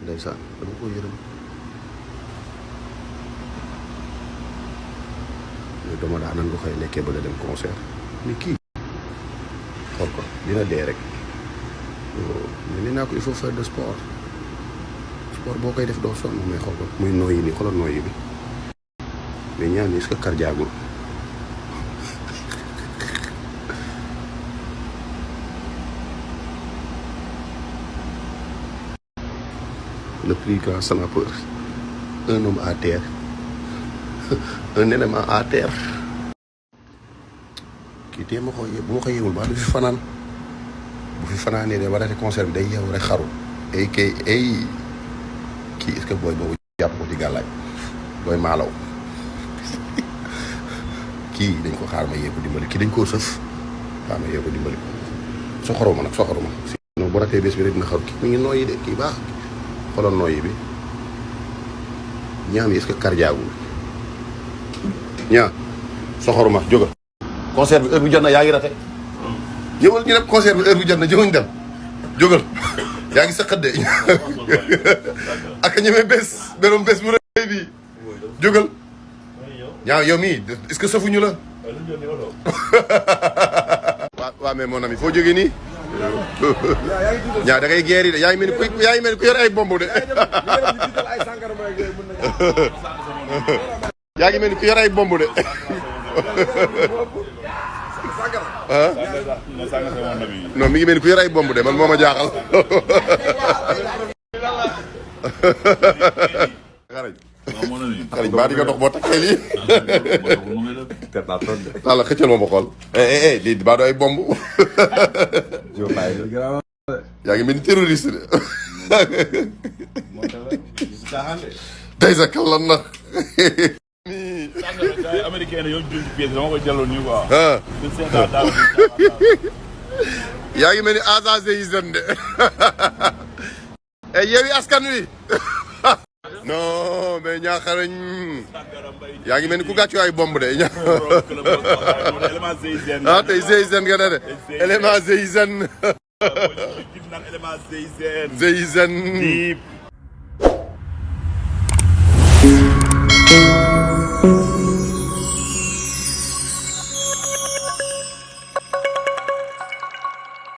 ndeysaan dama ko yërëm ñu dama daa nan nga koy lekkee bëgg a dem concert ni kii xool ko dina dee rek mais nee naa ko il faut faire de sport boo koy def doo sonn mais xool ko muy nooyi ni xoolal nooyi bi mais ñaan est-ce que kar jaagul le plus grand snapper un homme à terre un élément à terre kii tee ma ko bu ma ko yëgul ba du fi fanaan bu fi fanaanee de warate concert bi day yeewu rek xaru ay kii est-ce que booy boobu jàpp ko ci gàllaaj booy maalaw kii dañ ko xaar ma yee ko dimbali kii dañ koo sëf xaar ma yee ko dimbali soxoruma nag soxoruma sinon bu ratee bés bi rek dina xaru kii mi ngi nooyi de kii baax xoolal nooyi bi ñaam yi est-ce que kar jaagul ñaa soxoruma jóga concert bi heure bi jot na yaa ngi rate ñëwal ñu dem concert bi heure bi jot na jógañ dem jógal yaa ngi saqat de ak ñeme bés beroom bés bu rëy bi jógal ñaaw yow mii est-ce que safuñu la waaw mais mon ami foo jógee nii ñaa da ngay geer yi de yaa ngi mel ni ku yor ay bomb de yaa ngi mel ni ku yor ay bomb de ah non mi ngi mel ni ku yor ay bomb de man moo ma jaaxal xarañ baa di nga dox boo takkee lii la xëccal ma xool lii baa do ay bomb yaa ngi mel ni terroriste de tey sa kal lan na américain yow jël ci pièce dama koy delloo nii quoi yaa ngi mel ni agent GIGN de Yewwi Askan Wi non mais ñaaxarañ yaa ngi mel ni ku gàccu ay bomb de ah tey GIGN nga ne de élément GIGN GIGN